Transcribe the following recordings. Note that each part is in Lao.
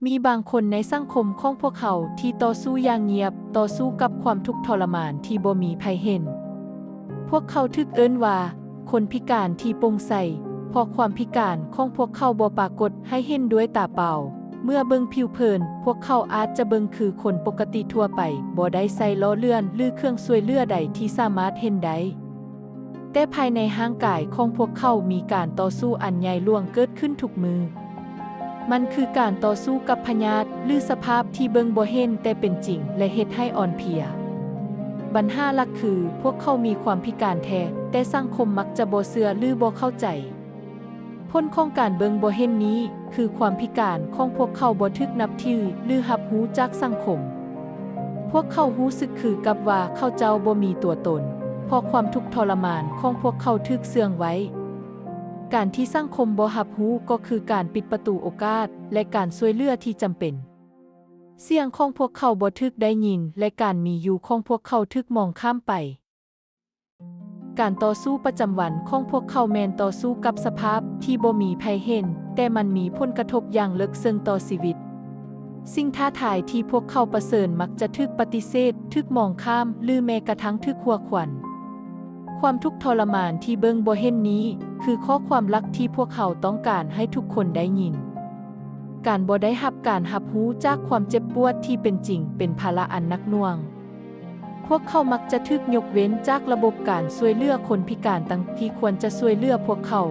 ມີບາງຄົນໃນສັງຄົມຂອງພວກເຮົາທີ່ຕໍ່ສູ້ຢ່າງງຽບ, ຕໍ່ສູ້ກັບຄວາມທຸກທໍລະມານທີ່ບໍ່ມີໃຜເຫັນ. ພວກເຂົາຖືກເອີ້ນວ່າຄົນພິການທີ່ໂປ່ງໃສ, ເພາະຄວາມພິການຂອງພວກເຂົາບໍ່ປາກົດໃຫ້ເຫັນດ້ວຍຕາເປົ່າ. ເມື່ອເບິ່ງຜິວເຜິນ, ພວກເຂົາອາດຈະເບິ່ງຄືຄົນປົກກະຕິທົ່ວໄປ, ບໍ່ໄດ້ໃສ່ຫຼໍ່ເຫຼື້ອນ ຫຼື ເຄື່ອງຊ່ວຍເຫຼືອໃດທີ່ສາມາດເຫັນໄດ້. ແຕ່ພາຍໃນຮ່າງກາຍຂອງພວກເຂົາມີການຕໍ່ສູ້ອັນໃຫຍ່ຫຼວງເກີດຂຶ້ນທຸກມື້. ມັນຄືການຕໍ່ສູ້ກັບພະຍາດ ຫຼື ສະພາບທີ່ເບິ່ງບໍ່ເຫັນແຕ່ເປັນຈິງ ແລະ ເຮັດໃຫ້ອ່ອນເພຍ. ບັນຫາຫຼັກຄືພວກເຂົາມີຄວາມພິການແທ້, ແຕ່ສັງຄົມມັກຈະບໍ່ເຊື່ອ ຫຼື ບໍ່ເຂົ້າໃຈ. ຜົນຂອງການເບິ່ງບໍ່ເຫັນນີ້ຄືຄວາມພິການຂອງພວກເຂົາບໍ່ຖືກນັບຖື ຫຼື ຮັບຮູ້ຈາກສັງຄົມ. ພວກເຂົາຮູ້ສຶກຄືກັບວ່າເຂົາເຈົ້າບໍ່ມີຕົວຕົນ, ເພາະຄວາມທຸກທໍລະມານຂອງພວກເຂົາຖືກເຊື່ອງໄວ້. ການທີ່ສັງຄົມບໍ່ຮັບຮູ້ກໍຄືການປິດປະຕູໂອກາດ ແລະ ການຊ່ວຍເຫຼືອທີ່ຈຳເປັນ. ສຽງຂອງພວກເຂົາບໍ່ຖືກໄດ້ຍິນ ແລະ ການມີຢູ່ຂອງພວກເຂົາຖືກມອງຂ້າມໄປ. ການຕໍ່ສູ້ປະຈຳວັນຂອງພວກເຂົາແມ່ນຕໍ່ສູ້ກັບສະພາບທີ່ບໍ່ມີໃຜເຫັນ, ແຕ່ມັນມີຜົນກະທົບຢ່າງເລິກເຊິ່ງຕໍ່ຊີວິດ. ສິ່ງທ້າທາຍທີ່ພວກເຂົາປະເຊີນມັກຈະຖືກປະຕິເສດ, ຖືກມອງຂ້າມ ຫຼື ແມ້ກະທັ່ງຖືກຫົວຂວັນ. ຄວາມທຸກທໍລະມານທີ່ເບິ່ງບໍ່ເຫັນນີ້ ຄືຂໍ້ຄວາມຫຼັກທີ່ພວກເຮົາຕ້ອງການໃຫ້ທຸກຄົນໄດ້ຍິນ. ການບໍ່ໄດ້ຮັບການຮັບຮູ້ຈາກຄວາມເຈັບປວດທີ່ເປັນຈິງ ເປັນພາລະອັນໜັກໜ່ວງ. ພວກເຂົາມັກຈະຖືກຍົກເວັ້ນຈາກລະບົບການຊ່ວຍເຫຼືອຄົນພິການຕັ້ງທີ່ຄວນຈະຊ່ວຍເຫຼືອພວກເຂົາ.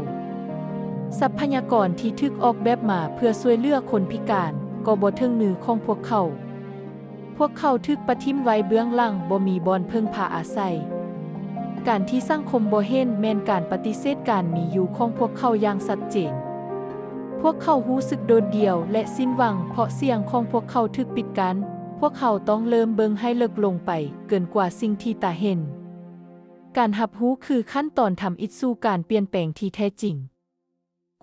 ຊັບພະຍາກອນທີ່ຖືກອອກແບບມາເພື່ອຊ່ວຍເຫຼືອຄົນພິການກໍບໍ່ເຖິງມືຂອງພວກເຂົາ. ພວກເຂົາຖືກປະຖິ້ມໄວ້ເບື້ອງຫຼັງ, ບໍ່ມີບ່ອນເພິ່ງພາອາໄສ. ການທີ່ສັງຄົມບໍ່ເຫັນແມ່ນການປະຕິເສດການມີຢູ່ຂອງພວກເຂົາຢ່າງຊັດເຈນ. ພວກເຂົາຮູ້ສຶກໂດດດ່ຽວ ແລະ ສິ້ນຫວັງ ເພາະສຽງຂອງພວກເຂົາຖືກປິດກັ້ນ. ພວກເຮົາຕ້ອງເລີ່ມເບິ່ງໃຫ້ເລິກລົງໄປເກີນກວ່າສິ່ງທີ່ຕາເຫັນ. ການຮັບຮູ້ຄືຂັ້ນຕອນທຳອິດສູ່ການປ່ຽນແປງທີ່ແທ້ຈິງ.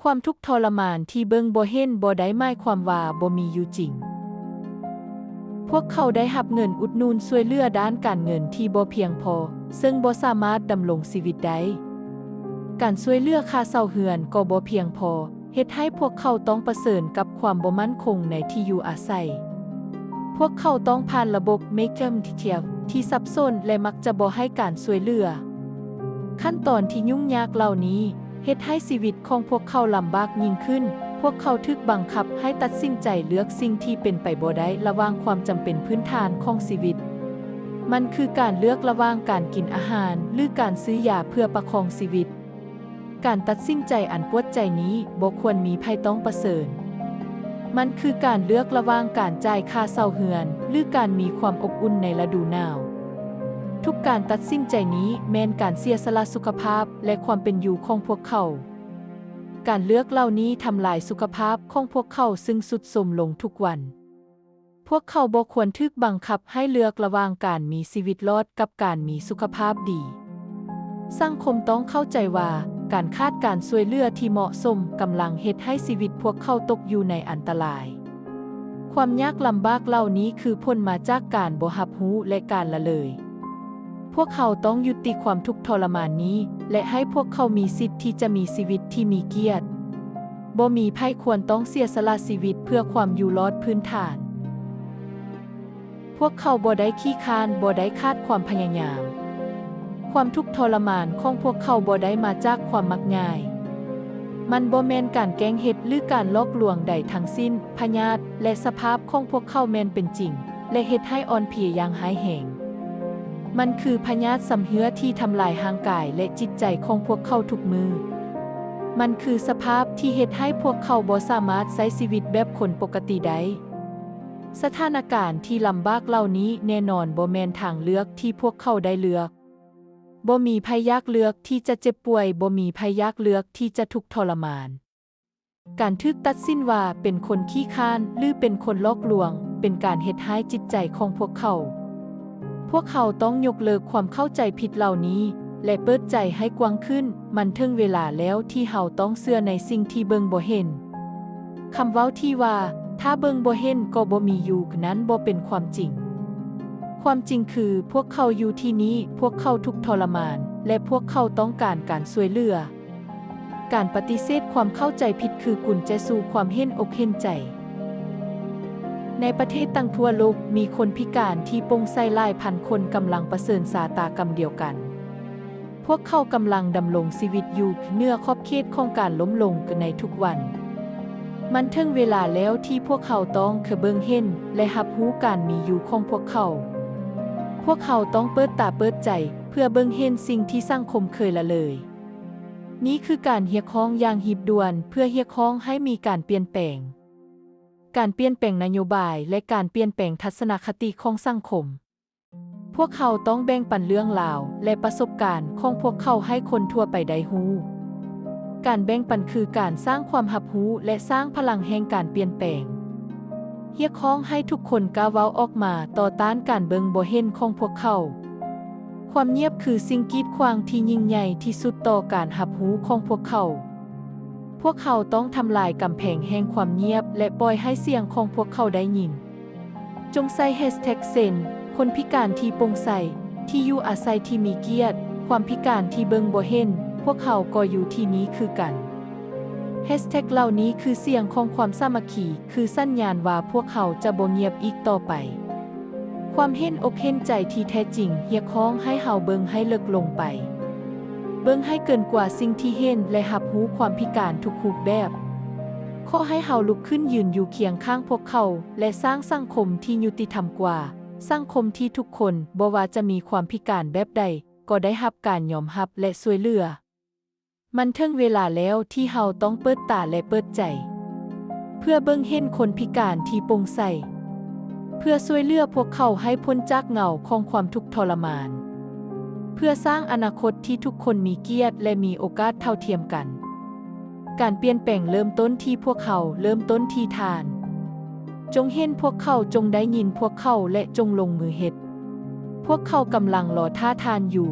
ຄວາມທຸກທໍລະມານທີ່ເບິ່ງບໍ່ເຫັນບໍ່ໄດ້ໝາຍຄວາມວ່າບໍ່ມີຢູ່ຈິງ. ພວກເຂົາໄດ້ຮັບເງິນອຸດໜູນຊ່ວຍເຫຼືອດ້ານການເງິນທີ່ບໍ່ພຽງພໍ, ເຊິ່ງບໍ່ສາມາດດຳລົງຊີວິດໄດ້. ການຊ່ວຍເຫຼືອຄ່າເຊົ່າເຮືອນກໍບໍ່ພຽງພໍ, ເຮັດໃຫ້ພວກເຂົາຕ້ອງປະເຊີນກັບຄວາມບໍ່ໝັ້ນຄົງໃນທີ່ຢູ່ອາໄສ. ພວກເຂົາຕ້ອງຜ່ານລະບົບ Medicare ທີ່ສັບສົນ ແລະ ມັກຈະບໍ່ໃຫ້ການຊ່ວຍເຫຼືອ. ຂັ້ນຕອນທີ່ຫຍຸ້ງຍາກເຫຼົ່ານີ້ ເຮັດໃຫ້ຊີວິດຂອງພວກເຂົາລຳບາກຍິ່ງຂຶ້ນ. ພວກເຂົາຖືກບັງຄັບໃຫ້ຕັດສິນໃຈເລືອກສິ່ງທີ່ເປັນໄປບໍ່ໄດ້ລະຫວ່າງຄວາມຈຳເປັນພື້ນຖານຂອງຊີວິດ. ມັນຄືການເລືອກລະຫວ່າງການກິນອາຫານ ຫຼື ການຊື້ຢາເພື່ອປະຄອງຊີວິດ. ການຕັດສິນໃຈອັນປວດໃຈນີ້ບໍ່ຄວນມີໃຜຕ້ອງປະເຊີນ. ມັນຄືການເລືອກລະຫວ່າງການຈ່າຍຄ່າເຊົ່າເຮືອນ ຫຼື ການມີຄວາມອົບອຸ່ນໃນລະດູໜາວ. ທຸກການຕັດສິນໃຈນີ້ແມ່ນການເສຍສະຫຼະສຸຂະພາບ ແລະ ຄວາມເປັນຢູ່ຂອງພວກເຂົາ. ການເລືອກເຫຼົ່ານີ້ທຳລາຍສຸຂະພາບຂອງພວກເຂົາ, ຊຶ່ງຊຸດໂຊມລົງທຸກວັນ. ພວກເຂົາບໍ່ຄວນຖືກບັງຄັບໃຫ້ເລືອກລະຫວ່າງການມີຊີວິດລອດກັບການມີສຸຂະພາບດີ. ສັງຄົມຕ້ອງເຂົ້າໃຈວ່າການຂາດການຊ່ວຍເຫຼືອທີ່ເໝາະສົມກຳລັງເຮັດໃຫ້ຊີວິດພວກເຂົາຕົກຢູ່ໃນອັນຕະລາຍ. ຄວາມຍາກລຳບາກເຫຼົ່ານີ້ຄືຜົນມາຈາກການບໍ່ຮັບຮູ້ ແລະ ການລະເລີຍ. ພວກເຮົາຕ້ອງຢຸດຕິຄວາມທຸກທໍລະມານນີ້ ແລະ ໃຫ້ພວກເຂົາມີສິດທີ່ຈະມີຊີວິດທີ່ມີກຽດ. ບໍ່ມີໃຜຄວນຕ້ອງເສຍສະຫຼະຊີວິດເພື່ອຄວາມຢູ່ລອດພື້ນຖານ. ພວກເຂົາບໍ່ໄດ້ຂີ້ຄ້ານ, ບໍ່ໄດ້ຂາດຄວາມພະຍາຍາມ. ຄວາມທຸກທໍລະມານຂອງພວກເຂົາບໍ່ໄດ້ມາຈາກຄວາມມັກງ່າຍ. ມັນບໍ່ແມ່ນການແກ້ງເຮັດ ຫຼື ການຫຼອກລວງໃດທັງສິ້ນ. ພະຍາດ ແລະ ສະພາບຂອງພວກເຂົາແມ່ນເປັນຈິງ ແລະ ເຮັດໃຫ້ອ່ອນເພຍຢ່າງຮ້າຍແຮງ. ມັນຄືພະຍາດຊຳເຮື້ອທີ່ທຳລາຍຮ່າງກາຍ ແລະ ຈິດໃຈຂອງພວກເຂົາທຸກມື້. ມັນຄືສະພາບທີ່ເຮັດໃຫ້ພວກເຂົາບໍ່ສາມາດໃຊ້ຊີວິດແບບຄົນປົກກະຕິໄດ້. ສະຖານະການທີ່ລຳບາກເຫຼົ່ານີ້ແນ່ນອນບໍ່ແມ່ນທາງເລືອກທີ່ພວກເຂົາໄດ້ເລືອກ. ບໍ່ມີໃຜຢາກເລືອກທີ່ຈະເຈັບປ່ວຍ, ບໍ່ມີໃຜຢາກເລືອກທີ່ຈະທຸກທໍລະມານ. ການຖືກຕັດສິນວ່າເປັນຄົນຂີ້ຄ້ານ ຫຼື ເປັນຄົນຫຼອກລວງ ເປັນການເຮັດຮ້າຍຈິດໃຈຂອງພວກເຂົາ. ພວກເຮົາຕ້ອງຍົກເລີກຄວາມເຂົ້າໃຈຜິດເຫຼົ່ານີ້ ແລະ ເປີດໃຈໃຫ້ກວ້າງຂຶ້ນ. ມັນເຖິງເວລາແລ້ວທີ່ເຮົາຕ້ອງເຊື່ອໃນສິ່ງທີ່ເບິ່ງບໍ່ເຫັນ. ຄຳເວົ້າທີ່ວ່າ ຖ້າເບິ່ງບໍ່ເຫັນກໍບໍ່ມີຢູ່ ນັ້ນບໍ່ເປັນຄວາມຈິງ. ຄວາມຈິງຄື ພວກເຂົາຢູ່ທີ່ນີ້, ພວກເຂົາທຸກທໍລະມານ ແລະ ພວກເຂົາຕ້ອງການການຊ່ວຍເຫຼືອ. ການປະຕິເສດຄວາມເຂົ້າໃຈຜິດຄືກຸນແຈສູ່ຄວາມເຫັນອົກເຫັນໃຈ. ໃນປະເທດຕ່າງທົ່ວໂລກ, ມີຄົນພິການທີ່ໂປ່ງໃສຫຼາຍພັນຄົນກຳລັງປະເຊີນຊະຕາກຳດຽວກັນ. ພວກເຂົາກຳລັງດຳລົງຊີວິດຢູ່ເໜືອຂອບເຂດຂອງການລົ້ມລົງໃນທຸກວັນ. ມັນເຖິງເວລາແລ້ວທີ່ພວກເຮົາຕ້ອງເບິ່ງເຫັນ ແລະ ຮັບຮູ້ການມີຢູ່ຂອງພວກເຂົາ. ພວກເຮົາຕ້ອງເປີດຕາເປີດໃຈ ເພື່ອເບິ່ງເຫັນສິ່ງທີ່ສັງຄົມເຄີຍລະເລີຍ. ນີ້ຄືການຮຽກຮ້ອງຢ່າງຮີບດ່ວນ ເພື່ອຮຽກຮ້ອງໃຫ້ມີການປ່ຽນແປງ. ການປ່ຽນແປງນະໂຍບາຍ ແລະ ການປ່ຽນແປງທັດສະນະຄະຕິຂອງສັງຄົມ. ພວກເຮົາຕ້ອງແບ່ງປັນເລື່ອງລາວ ແລະ ປະສົບການຂອງພວກເຂົາໃຫ້ຄົນທົ່ວໄປໄດ້ຮູ້. ການແບ່ງປັນຄືການສ້າງຄວາມຮັບຮູ້ ແລະ ສ້າງພະລັງແຫ່ງການປ່ຽນແປງ. ຮຽກຮ້ອງໃຫ້ທຸກຄົນກ້າເວົ້າອອກມາຕໍ່ຕ້ານການເບິ່ງບໍ່ເຫັນຂອງພວກເຂົາ. ຄວາມງຽບຄືສິ່ງກີດຂວາງທີ່ຍິ່ງໃຫຍ່ທີ່ສຸດຕໍ່ການຮັບຮູ້ຂອງພວກເຂົາ. ພວກເຮົາຕ້ອງທຳລາຍກຳແພງແຫ່ງຄວາມງຽບ ແລະ ປ່ອຍໃຫ້ສຽງຂອງພວກເຂົາໄດ້ຍິນ. ຈົ່ງໃສ່ແຮັສແທັກເຊັ່ນ ຄົນພິການທີ່ໂປ່ງໃສ, ທີ່ຢູ່ອາໄສທີ່ມີກຽດ, ຄວາມພິການທີ່ເບິ່ງບໍ່ເຫັນ, ພວກເຮົາກໍຢູ່ທີ່ນີ້ຄືກັນ. ແຮັສແທັກເຫຼົ່ານີ້ຄືສຽງຂອງຄວາມສາມັກຄີ, ຄືສັນຍານວ່າພວກເຮົາຈະບໍ່ງຽບອີກຕໍ່ໄປ. ຄວາມເຫັນອົກເຫັນໃຈທີ່ແທ້ຈິງຮຽກຮ້ອງໃຫ້ເຮົາເບິ່ງໃຫ້ເລິກລົງໄປ. ເບິ່ງໃຫ້ເກີນກວ່າສິ່ງທີ່ເຫັນ ແລະ ຮັບຮູ້ຄວາມພິການທຸກຮູບແບບ. ຂໍໃຫ້ເຮົາລຸກຂຶ້ນຢືນຢູ່ຄຽງຂ້າງພວກເຂົາ ແລະ ສ້າງສັງຄົມທີ່ຍຸຕິທຳກວ່າ, ສັງຄົມທີ່ທຸກຄົນ, ບໍ່ວ່າຈະມີຄວາມພິການແບບໃດ, ກໍໄດ້ຮັບການຍອມຮັບ ແລະ ຊ່ວຍເຫຼືອ. ມັນເຖິງເວລາແລ້ວທີ່ເຮົາຕ້ອງເປີດຕາ ແລະ ເປີດໃຈ ເພື່ອເບິ່ງເຫັນຄົນພິການທີ່ໂປ່ງໃສ, ເພື່ອຊ່ວຍເຫຼືອພວກເຂົາໃຫ້ພົ້ນຈາກເຫງົາຂອງຄວາມທຸກທໍລະມານ, ເພື່ອສ້າງອະນາຄົດທີ່ທຸກຄົນມີກຽດ ແລະ ມີໂອກາດເທົ່າທຽມກັນ. ການປ່ຽນແປງເລີ່ມຕົ້ນທີ່ພວກເຮົາ, ເລີ່ມຕົ້ນທີ່ທ່ານ. ຈົ່ງເຫັນພວກເຂົາ, ຈົ່ງໄດ້ຍິນພວກເຂົາ ແລະ ຈົ່ງລົງມືເຮັດ. ພວກເຂົາກຳລັງລໍຖ້າທ່ານຢູ່.